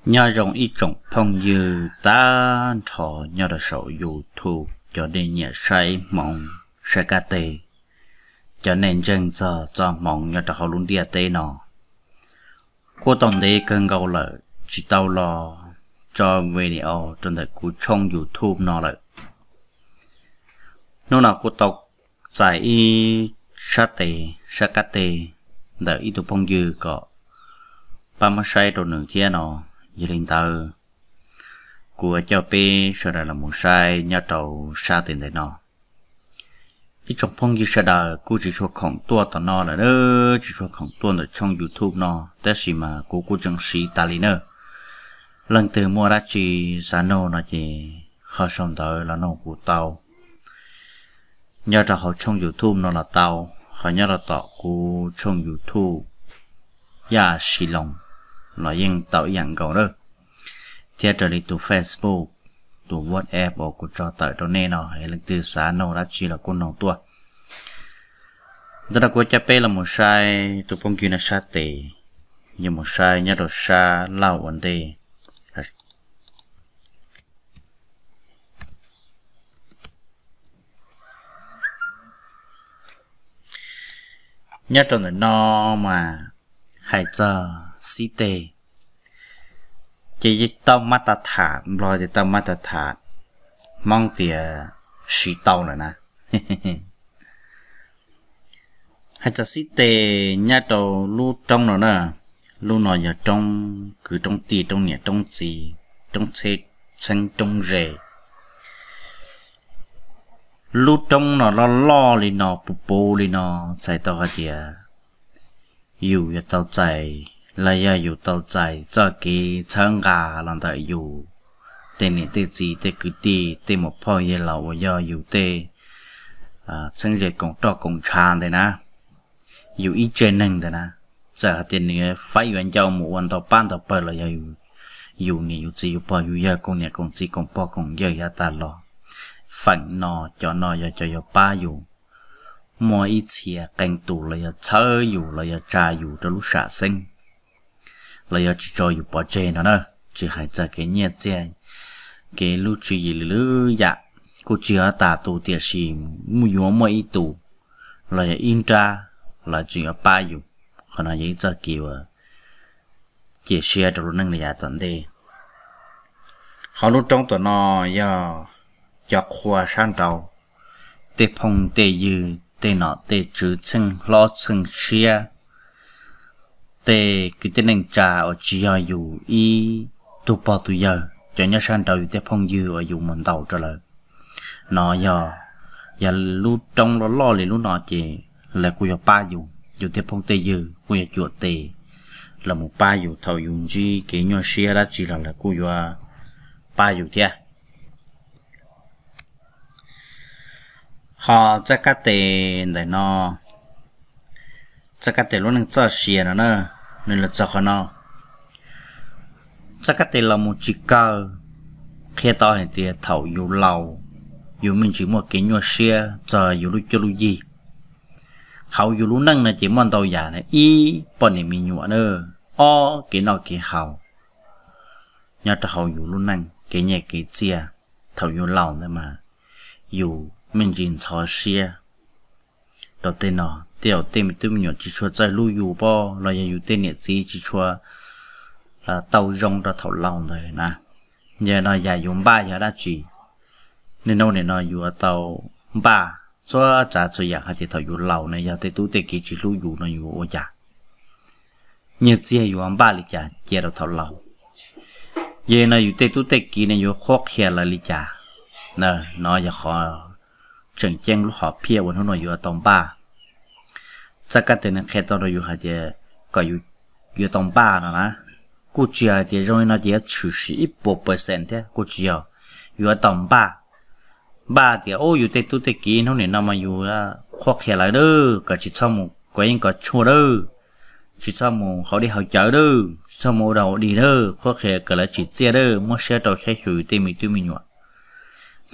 Nyob zoo ib tsoom phooj ywg tag nrho nyob rau saum YouTube, cov nej nyiam saib hmoov saib kab teg, cov nej ntseeg txog txoj hmoov nyob rau hauv lub ntiaj teb no. Kuj tau ntev kawg nkaus lawm tsis tau los tso video rau ntawm kuv tshooj YouTube no lawm. Hnub no kuj tau txais ib sab tes, sab kab teg ntawm ib tug phooj ywg kom pab muab saib rau nws thiab no. Yog li ntawd, kuv coj peb sawv daws los mus saib nyob rau sab tes ntawm no. Ib tsoom phooj ywg sawv daws kuj tsis tshua khoom tuaj tom no lawm, tsis tshua khoom tuaj ntawm tshooj YouTube no, tab sis mas kuv kuj tseem siv tas li na. Leej twg muaj dab tsi xav nug no ces ho sau ntawv los nug kuv tau. Nyob rau hauv tshooj YouTube no los tau, ho nyob rau tom kuv tshooj YouTube Yaj Sis Loos los yeej tau ib yam nkaus lawm, thiab raws li tus Facebook, tus WhatsApp uas kuv tso tawm rau nej no, leej twg xav nug dab tsi los kuj nug tuaj. Ntawm no kuv coj peb los mus saib tus phooj ywg no sab tes, yuav mus saib nyob rau sab laug ua ntej. Nyob rau ntawm no mas hais txog xib teg, ces yeej tau mab tas tham, Nplog tias tau mab tas tham, Hmoob tias siv tau lawm na. Hais txog xib teg nyob rau lub roob no na, lub no yog roob kwv roob tij, roob niam roob txiv, roob txheeb roob ze. Lub roob no loj loj li no, puv puv li no, txhais tau hais tias yus yuav tau txais, los yog yus tau txais txoj kev txhawb nqa los ntawm yus tej niam tej txiv, tej kwv tij, tej muam phauj yawg laus uas yog yus tej txheeb ze koom roj koom ntshav ntawd na, yus ib tse neeg ntawd na. Txawm hais tias nws faib yuav ncau mus ua ntau pab ntau pawg los yog yus niam yus txiv yus pog yus yawg koom niam koom txiv koom pog koom yawg yav tas los, feem no cov no yog cov yuav pab yus muaj ib txhia qee tus los yog txhawb yus los yog tsa yus rau lub sam xeeb, los yog tsis tso yus pov tseg no na. Tsis hais txog kev nyiaj txiag, kev lub tswv yim lwm lwm yam, kuj tsis yog tas tus, tiam sis yuav muaj ib tus los yog ib nrab lawv tseem yuav pab yus. Qhov no yog ib txoj kev uas cia siab rau lub neej li yav tom ntej. Hauv lub roob tom no yog cov qhua sab nraud, tej phooj tej ywg, tej nom tej tswv, txheej hlob txheej siab, tej kwv tij neej tsa uas tsis yog yus ib tug pog tus yawg, cov nyob sab nraud yus tej phooj ywg uas yus mus ntaus rau lawv no, yog, yog lub roob loj loj li lub no ces lawv kuj yuav pab yus, yus tej phooj tej ywg kuj yuav cuam tes los mus pab yus thaum yus ntsib kev nyuaj siab dab tsi los lawv kuj yuav pab yus thiab. Ho txoj kab tes ntawm no, txoj kab tes lub neej txoj sia no na, nws los txog qhov no. Txoj kab tes los mus tsis kawg, qhia tau hais tias thaum yus laus, yus me ntsis muaj kev nyuaj siab txog yus lub cuab lub yig. Hauv yus lub neej no ces muaj ntau yam na, ib, poj niam me nyuam na, ob, kev noj kev haus nyob rau hauv yus lub neej, kev nyiaj kev txiaj. Thaum yus laus ntawd mas yus me ntsis ntxhov siab rau tej no, tej zaum tej me tub me nyuam tsis tshua txawj hlub yus pob, los yog yus tej niam txiv tsis tshua tau zoo rau thaum laus ntawd na. Yog no yam yus npaj yog dab tsi? Niaj hnub nim no yuav tau npaj txhua tsav txhua yam hais tias thaum yus laus na yog tej tub tej kiv tsis hlub yus no yus ua cas? Nyiaj txiag yuav npaj li cas cia rau thaum laus? Yog no yus tej tub tej kiv ne yuav qhuab qhia lawv li cas? No yog qhov tseem ceeb lub hom phiaj uas hnub no yuav tau npaj. Txoj kab tes nws qhia tau rau yus hais tias kom yus yuav tau npaj no na, kuj tsis hais tias zoo li no ces yuav tshwm sim ib puas percent thiab, kuj tsis yog. Yuav tau npaj, npaj tias ub yus tej tub tej kiv hnub nim no mas yus qhuab qhia lawv lawm, kom tsis txhob mus kov yeeb kov tshuaj lawm, tsis txhob mus haus dej haus cawv lawm, tsis txhob mus ua dog ua dig lawm, qhuab qhia kom lawv tsim txiaj lawm, muab siab rau saib xyuas yus tej me tub me nyuam.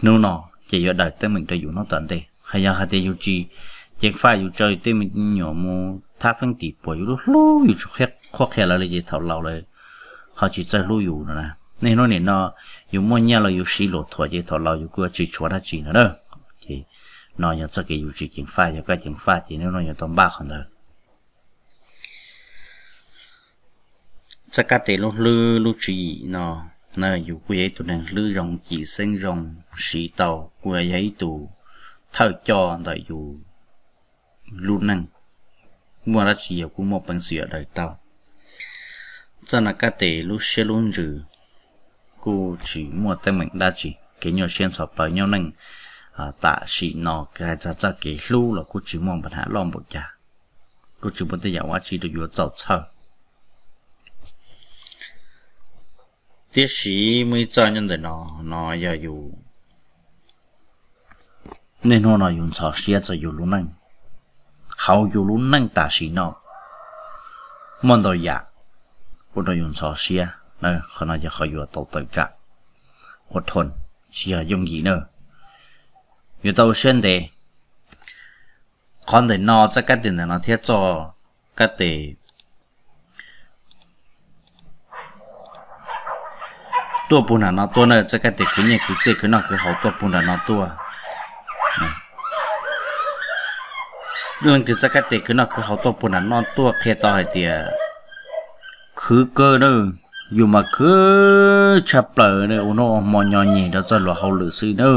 Hnub no ces yuav daws teeb meem rau yus hnub tom ntej. Hos yog hais tias yus tsis ceev faj, yus tso yus tej me nyuam mus thab feeb tim puas, yus lub hlub yus tsis qhuab qhia lawv li ces thaum laus lawv ho tsis txawj hlub yus no na. Niaj hnub nim no yus muaj nyiaj los yus siv luag thuam ces thaum laus yus kuj yuav tsis tshuav dab tsi no na. Ces no yog txoj kev yus tsis ceev faj, yog koj ceev faj ces niaj hnub no yuav tau npaj qhov ntawd. Txoj kab tes lub hlwb lub tswv yim no, yus kuj yog ib tug neeg hlwb zoo, cim xeeb zoo, siv tau, kuj yog ib tug thawj coj ntawm yus lub neej, muaj dab tsi yus kuj muaj peev xwm yuav daws tau. Txoj no kab tes lub siab lub ntsws kuj tsis muaj teeb meem dab tsi, kev nyuaj siab ntxhov plawv nyob neej tam sim no hais txog txoj kev hlub los kuj tsis muaj npa ham loj npaum cas, kuj tsis muaj tej yam ua tsi rau yuav txaus txhawj. Tiam sis muaj ib txoj nyob ntawm no, no yog yus niaj hnub no yus ntxhov siab txog yus lub neej. Hauv yus lub neej tam sim no muaj ntau yam ua rau yus ntxhov siab, qhov no yog qhov yuav tau tawm tsam, ua thoo, tsis yog yooj yim na. Yuav tau ua siab ntev. Qhov ntawm no, txoj kab tes ntawm no thiab txoj kab tes tuaj puag nram no tuaj na, txoj kab tes khwv nyiaj khwv txiaj khwv noj khwv haus tuaj puag nram no tuaj. Leej twg txoj kab tes khwv noj khwv haus tuaj puag nram no tuaj qhia tau hais tias khwv kawg na, yus mas khwv tshaj plaws na, ua noj ua hmo nyo nyem rau txoj luag hauj lwm xwb na.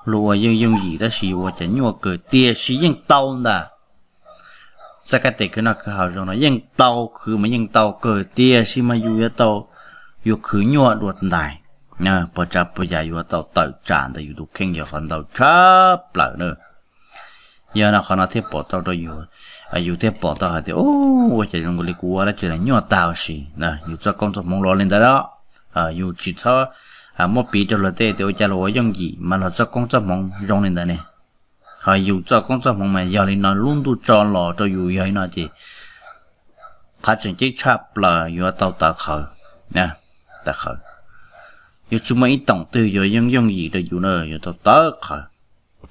Luag ua yeej yooj yim tab sis yus ua cas nyuaj kawg, tiam sis yeej tau ntag. Txoj kab tes khwv noj khwv haus zoo no yeej tau, khwv mas yeej tau kawg, tiam sis mas yus yuav tau, yus khwv nyuaj dua ntais. Puas tsav puas yam yuav tau tawm tsam ntawm yus tus kheej yog qhov ntau tshaj plaws na. Yog no qhov no thiaj pom tau rau yus, yus thiaj pom tau hais tias, ua cas zoo li kuv ua dab tsi los nyuaj tag huv si. Yus txoj koob txoj hmoov los li ntawd, yus tsis txhob muab piv rau luag tej tias ua cas luag ua yooj yim mas luag txoj koob txoj hmoov zoo li ntawd ne. Ho yus txoj koob txoj hmoov mas yog li no lub ntuj tso los rau yus yog li no ces qhov tseem ceeb tshaj plaws yuav tau tawv qhawv, tawv qhawv. Yuav tsis muaj ib toom twg yuav yooj yooj yim rau yus na, yuav tau tawv qhawv.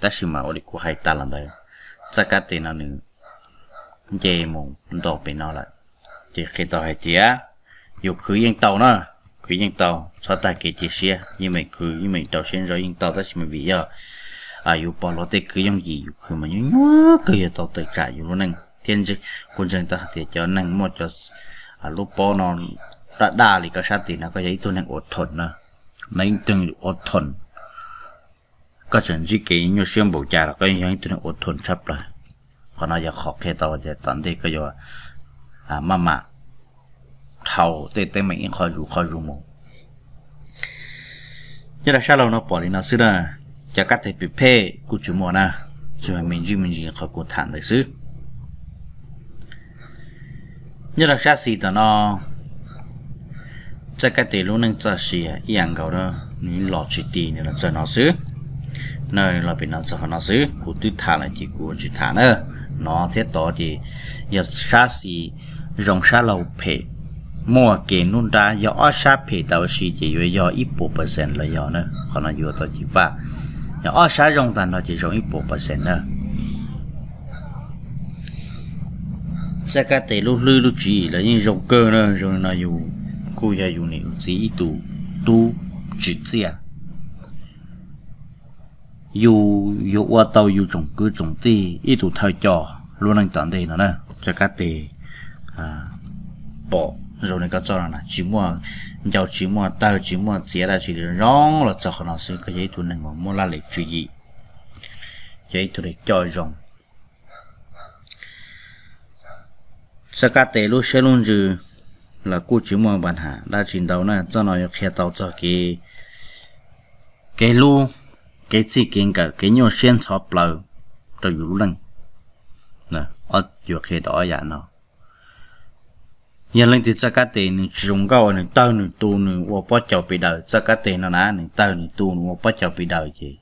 Tab sis mas ua li kuv hais tas los ntawd, txoj kab tes no nws nce mus nto pem no lawm, ces qhia tau hais tias yus khwv yeej tau na, khwv yeej tau, txhob tag kev cia siab, yeej meem khwv yeej meem rau siab ntso yeej tau, tab sis mas vim yog yus pom luag tej khwv yooj yim yus khwv mas nyuaj nyuaj kawg yuav tau tawm tsam yus lub neej thiab. Kuv ntseeg tau hais tias cov neeg muaj cov lub pob no daj daj li koj sab tim no koj yog ib tug neeg ua thoo na, ib tug ua thoo, koj tseem ntsib kev nyuaj siab npaum cas los koj yeej yog ib tug neeg ua thoo tshaj plaws. Qhov no yog qhov qhia tau tias tom ntej koj yuav maj mam dhau tej teeb meem ib qho zus qho zus mus. Nyob rau sab laug no pom li no xwb na, cov kab tes phem phem kuj tsis muaj na, tsuas me ntsis me ntsis qhov kuv tham ntawd xwb. Nyob rau sab xis tom no, txoj kab tes lub neej txoj sia ib yam nkaus na, nws los tsis ti nws los txog no xwb. Na, los pem no txog qhov no xwb, kuv twb tham lawm ces kuv tsis tham na. No thiab tod ces yog sab xis zoo sab laug phem, muaj kev hnub nrab, yog ob sab phem tau si ces yuav yog ib puas percent los yog na. Qhov no yuav tau ceev faj, yog ob sab zoo tag nrho ces zoo ib puas percent na. Txoj kab tes lub hlwb lub tswv yim los yeej zoo kawg na, zoo li no yus kuj yog yus niam yus txiv ib tug tub tsim txiaj. Yus yuav ua tau yus tsoom kwv tsoom tij ib tug thawj coj lub neej tom ntej no na. Txoj kab tes pom zoo li koj txoj no na, tsis muaj ncau tsis muaj tawg tsis muaj txiav dab tsi li, zoo los txog qhov no xwb, koj yog ib tug neeg uas muaj laj lim tswv yim, yog ib tug neeg coj zoo. Txoj kab tes lub siab lub ntsws los kuj tsis muaj npa ham dab tsi ntau na. Txoj no yuav qhia tau txog kev, kev hlub, kev txij kev nkawm, kev nyuaj siab ntxhov plawv rau yus lub neej. Yuav qhia tau ob yam no. Yog leej twg txoj kab tes nws tsis zoo nkauj, nws tawg nws tu nws ua pob caus pes daws, txoj kab tes no na nws tawg nws tu nws ua pob caus pes daws ces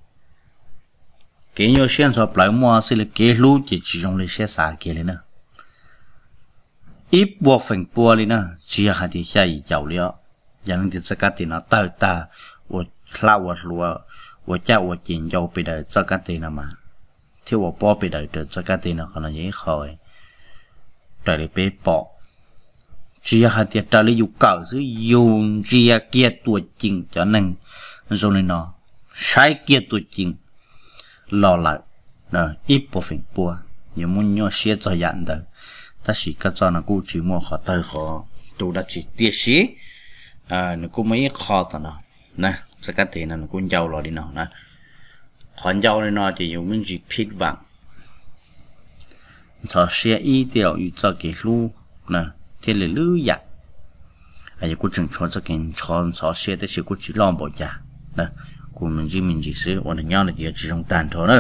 kev nyuaj siab ntxhov plawv muaj xwb li, kev hlub ces tsis zoo li siab xav kiag li na. Ib puas feem pua li na, tsis yog hais tias xya yim caum li os. Yog leej twg txoj kab tes no tawg tag, ua hlab ua hlua, ua caj ua ces ncau pes daws txoj kab tes no mas, thiab ua pob pes daws raws txoj kab tes no, qhov no yog ib qho raws li peb pom Tsis yog hais tias raws li yus kawm xwb, yus ntsia kiag tuam ceem cov neeg zoo li no, saib kiag tuam ceem los lawm ib puas feem pua, yuav muaj nyuaj siab txog yam ntawd. Tab sis koj txoj no kuj tsis muaj qhov tawg qhov tu dab tsi, tiam sis nws kuj muaj ib qho tom no, txoj kab tes no nws kuj ncau los li no na. Qhov ncau li no ces yus me ntsis phij vam ntxhov siab ib tiam yus txoj kev hlub thiab lwm lwm yam. Yus kuj tseem tshuav txoj kev ntxhov siab tab sis kuj tsis loj npaum cas. Kuv me ntsis me ntsis xwb ua neeg nyob no ces yuav tsis zoo tag nrho na.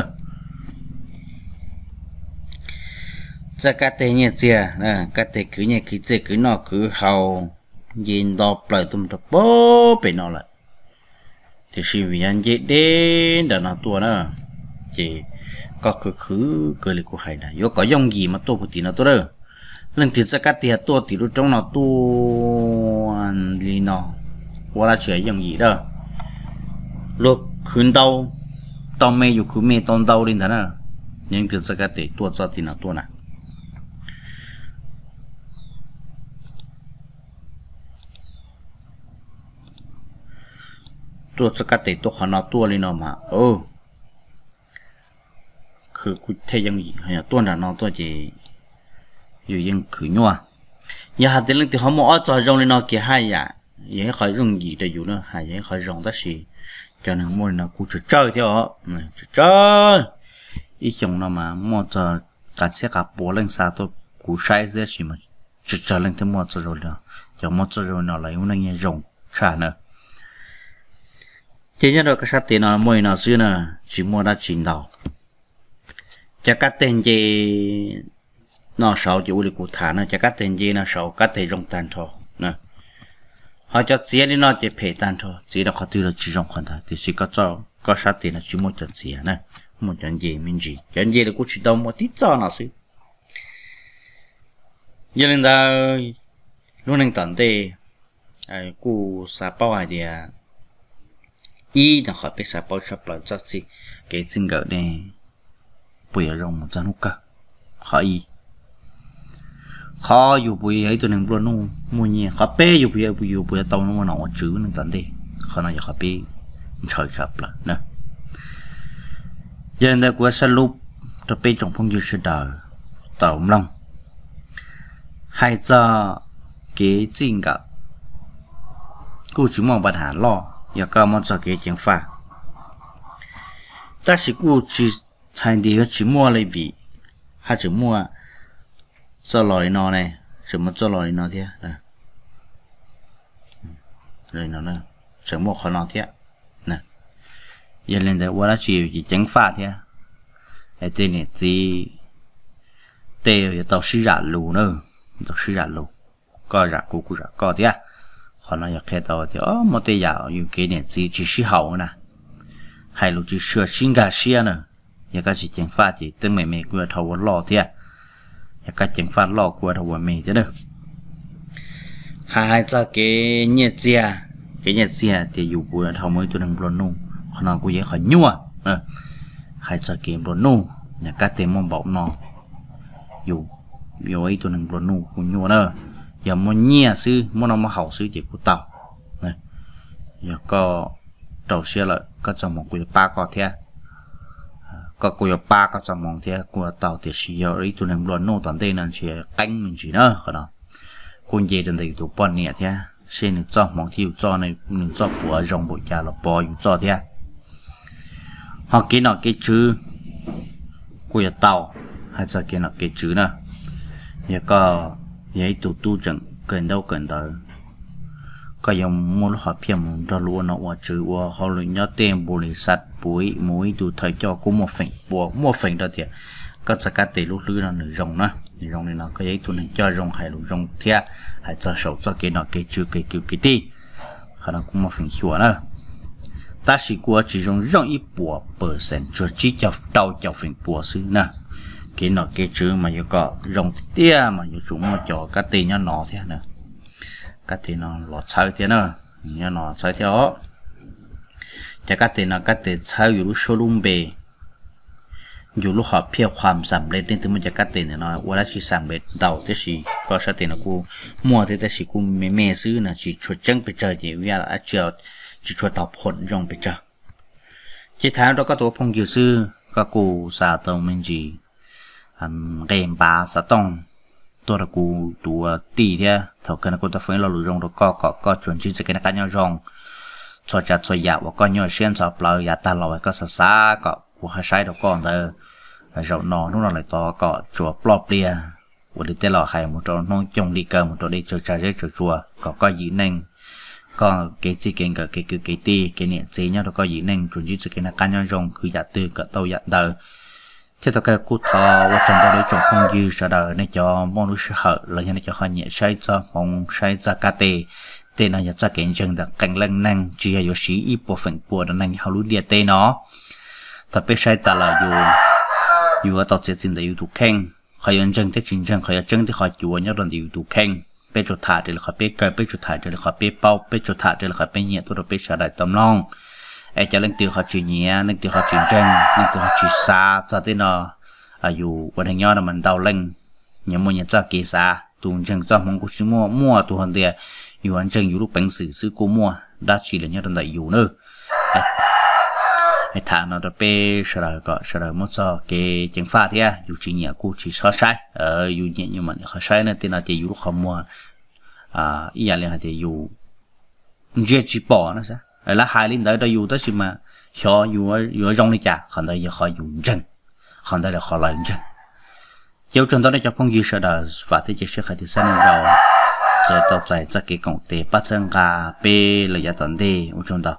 Txoj kab tes nyiaj txiag, kab tes khwv nyiaj khwv txiaj khwv noj khwv haus, nce nto plaws tuaj rau pem no lawm. Tiam sis vim yog nce deb nram no tuaj na, ces koj khwv khwv kawg li kuv hais na, yuav kom yooj yim mas tuaj puag tim no tuaj na. Leej twg txoj kab tes tuaj tim lub roob no tuaj li no, ua dab tsi yooj yim na. Luag khwv ntau tau me, yus khwv me tau ntau li ntawd na. Leej twg txoj kab tes tuaj txoj tim no tuaj na, tuaj txoj kab tes tuaj qhov no tuaj li no mas khwv kuj thiaj yooj yim. Yog tuaj nram no tuaj ces yus yeej khwv nyuaj. Yog hais tias leej twg ho muaj ob txoj zoo li no kiag haj yam yog ib qho yooj yim rau yus na, haj yam yog ib qho zoo, tab sis cov neeg muaj li no kuj tsawg tsawg thiab os, tsawg tsawg. Ib xyoos no mas muaj txog qas txhiab qas pua leej xa tuaj kuv saib xwb, tab sis mas tsawg tsawg leej thiaj muaj txoj zoo li no. Cov muaj txoj zoo li no lawv lub neej yeej zoo tshaj na. Ces nyob rau koj sab tes no muaj li no xwb na, tsis muaj dab tsi ntau. Cov kab teg nce no saud ces ua li kuv tham na, cov kab teg nce no saud kab teg zoo tag nrho na. Ho cov txiav li no ces phem tag nrho, txiav rau qhov twg los tsis zoo qhov ntawd, tiam sis koj sab tes no tsis muaj cov txiav na, muaj cov nce me ntsis, cov nce los kuj tsis tau muaj tib txoj no xwb. Yog li ntawd, lub neej tom ntej kuj xav paub hais tias ib no qhov peb xav paub tshaj plaws txoj kev txij nkawm ne puas yuav zoo mus txog hnub kawg. Qhov ib, qhov yus puas yog ib tug neeg nplua nuj muaj nyiaj. Qhov peb, yus puas yog, yus puas yuav tau ua nom ua tswv lub neej tom ntej. Qhov no yog qhov peb ntshaw tshaj plaws na. Yog li ntawd kuv yuav sab lub rau peb tsoom phooj ywg sawv daws tau mloog. Hais txog kev txij nkawm kuj tsis muaj npa nham loj, yog koj muab txog kev ceev faj. Tab sis kuj tsis txhais tias yuav tsis muaj li vim haj tseem muaj txoj los li no ne, tseem muaj txoj los li no thiab, tseem muaj qhov no thiab. Yog li ntawd ua dab tsi yus ces ceev faj thiab. Es tej niam txiv tej yuav tau sib zam lus na, tau sib zam lus, koj zam kuv kuv zam koj thiab. Qhov no yog qhia tau tias muaj tej yam yus kev niam txiv tsis sib haum na, hais lus tsis sib nkag siab na. Yog koj tsis ceev faj ces teeb meem me kuj yuav dhau ua loj thiab, yog koj ceev faj loj kuj yuav dhau ua me thiab na. Hais hais txog kev nyiaj txiag, kev nyiaj txiag tias yus puas dhau mus ib tug neeg nplua nuj, qhov no kuj yog ib qho nyuaj. Hais txog kev nplua nuj, yog kab teg muaj npaum no, yus yuav ua ib tug neeg nplua nuj kuj nyuaj na. Yog muaj nyiaj xwb, muaj noj muaj haus xwb ces kuj tau. Yog koj rau siab lawm, koj txoj hmoov kuj yuav pab koj thiab, koj kuj yuav pab koj txoj hmoov thiab kuj yuav tau. Tiam sis yog ib tug neeg nplua nuj tom ntej no ntshe qeeb me ntsis na. Qhov no kuj nce rau ntawm yus tus poj niam thiab, seb nws txoj hmoov thiab yus txoj, nws txoj puas zoo npaum cas los pov yus txoj thiab. Ho kev nom kev tswv kuj yuav tau. Hais txog kev nom kev tswv na, yog koj yog ib tug tub tseem kawm ntaub kawm ntawv, koj yuav muaj lub hom phiaj mus nrog luag ua nom ua tswv ua hauj lwm nyob tej npu li xav puv mus ib tug thawj coj kuj muaj feem pua, muaj feem rau tias koj txoj kab tes lub hlwb no nws zoo na, nws zoo li no, koj yog ib tug neeg coj zoo hais lus zoo thiab hais txog saum txoj kev nom kev tswv kev kwv kev tij. Qhov no kuj muaj feem xyuam na, tab sis kuj tsis zoo zoo ib puas percent, tsuas tsib caug rau caum feem pua xwb na. Kev nom kev tswv mas yuav kom zoo tiag mas yuav tsum muaj cov kab tes nyob no thiab na, kab tes no los txhawb thiab na, nyob no txhawb thiab os. Cov kab tes no kab tes txhawb yus lub suab lub npe, yus lub hom phiaj qhuam xam nplej, leej twg muaj cov kab tes ntawm no ua dab tsi xam nplej ntau, tiam sis koj sab tes no kuj muaj thiab, tiam sis kuj me me xwb no, tsis tshua tseeb pes tsawg, ces ua ib yam dab tsi tsis tshua tau phom zoo pes tsawg. Ces tham rau koj tus ua phooj ywg xwb, koj kuj xa tau me ntsis nqe npav xav tooj tuaj rau kuv tus ua tij thiab. Thaum kawg no kuv tau foom ib lo lus zoo rau koj kom koj tsuas ntsib txoj kev noj qab nyob zoo. Txhua tsav txhua yam uas koj nyuaj siab ntxhov plawv yav tag los koj xav xav kom kuv ho saib rau koj ntawd, zaum no hnub no lawm tod kom tsuas ploj pliag. Ua li tej laus hais, mus rau hnub coog li kaw, mus rau dej tsawg tsag zeb tsawg tsua, kom koj yim neej, koj kev txij kev nkawm kev kwv kev tij kev niam txiv nyob rau koj yim neej tsuas ntsib txoj kev noj qab nyob zoo, khwv yam twg kom tau yam ntawd. Thiab tau kawg kuj thov ua tsaug ntau rau ib tsoom phooj ywg sawv daws, nej cov muaj lub sij hawm los yog nej cov ho nyiam saib txoj hmoov, saib txoj kab tes. Tej no yog txoj kev ntseeg ntawm qee leej neeg, tsis yog yuav siv ib puas feem pua rau neeg hauv lub ntiaj teb no. Thaum peb saib tas los yus yuav tau txiav txim ntawm yus tus kheej. Qhov yuav ntseeg thiab tsis ntseeg, qhov yuav tseeb thiab qhov cuav nyob rau ntawm yus tus kheej. Peb tsuas tham raws li qhov peb kawg, peb tsuas tham raws li qhov peb paub, peb tsuas tham raws li qhov peb nyiam tuaj rau peb sawv daws tau mloog. Es cov leej twg ho tsis nyiam, leej twg ho tsis ntseeg, leej twg ho tsis xav txog tej no, yus ua neeg nyob no mas ntau leej nyias muaj nyias txoj kev xav. Tus ntseeg txoj hmoov kuj tsis muaj, muaj tus ho tias yus ntseeg yus lub peev xwm xwb kuj muaj, dab tsi los nyob rau ntawm yus nawb. Tham no rau peb sawv daws kom sawv daws muab txoj kev ceev faj thiab, yus tsis nyiam kuj tsis txhob saib, yus nyiam yus mam li qhov saib na. Tej no ces yus lub qhov muag ib yam li hais tias yus ntsia tsis pom no. Lawv hais li ntawd rau yus tab sis mas xyov yuav zoo li cas, qhov ntawd yog qhov yus ntseeg, qhov ntawd yog qhov lawv ntseeg. Ces ua tsaug ntau nej cov phooj ywg sawv daws, vam thiab cia siab hais tias xab neej rau txawm tau txais txoj kev koom tes pab txhawb nqa peb lawm yav tom ntej, ua tsaug ntau.